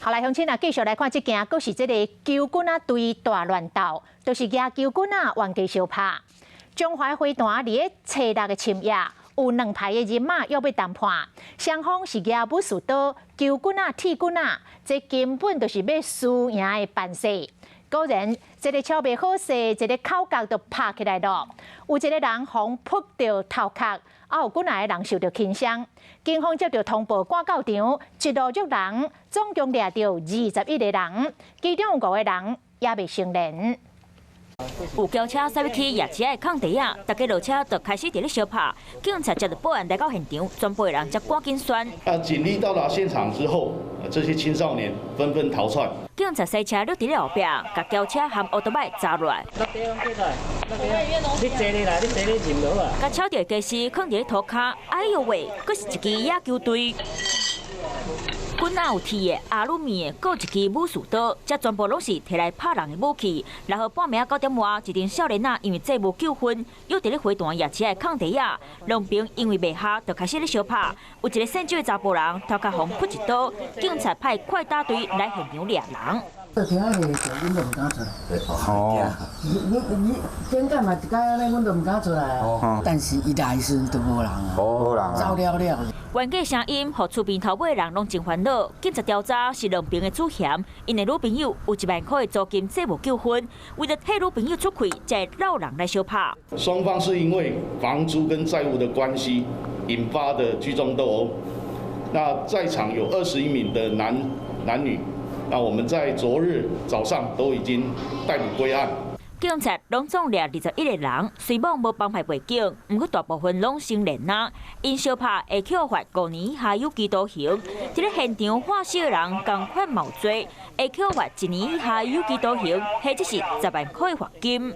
好來，鄉親啊，繼續來看這件，閣是這个球棍仔隊大亂鬥，就是舉球棍仔冤家相拍。中華會團佇咧初六的深夜，有兩派的人馬約欲談判，雙方是舉武士刀、球棍仔、鐵棍仔，這根本就是欲輸贏的辦勢。果然，一个超袂好勢，一个口角就拍起來囉。有一个人予撲著頭殼，啊有幾若个人受著輕傷。警方接著通報，趕到場，一路捉人，總共掠著21个人，其中有五个人猶未成年。有轎車駛入去夜市的空地仔，大家落車就開始佇咧相拍。警察接著報案來到現場，全部的人才趕緊竄。啊，警力到達現場之後，這些青少年紛紛逃竄。警察駛車掠佇咧後壁，共轎車和歐多擺砸落來。你坐咧啦，你坐咧認到啊？共抄著家私囥佇咧塗跤，哎喲喂，閣是一支野球隊。棍仔有鐵的、阿魯米的，閣有一支武士刀，這全部攏是提來拍人的武器。然後半暝9點外，一陣少年仔因為債務糾紛，約佇咧花壇夜市的空地仔，兩邊因為袂合，就開始咧相拍。有一個姓周的查埔人，頭殼予撲一刀，警察派快打隊來現場掠人。聽下袂著，阮都毋敢出來。哦。你你頂擺嘛一擺按呢，阮都毋敢出來啊。但是伊來時陣就無人啊，無人走了了。冤家聲音，予厝邊頭尾的人攏真煩惱。警察調查是兩邊的主嫌，𪜶的女朋友有1萬塊的租金債務糾紛，為著替女朋友出氣，才會摎人來相拍。雙方是因為房租跟債務的關係引發的聚眾鬥毆。那在場有21名的男女。那我們在昨日早上都已經逮捕歸案。警察攏總掠21個人，雖罔無幫派背景，毋過大部分攏成年仔。𪜶相拍會扣罰5年以下有期徒刑。佇咧現場畫死的人仝款嘛有罪，會扣罰1年以下有期徒刑，或者是10萬塊罰金。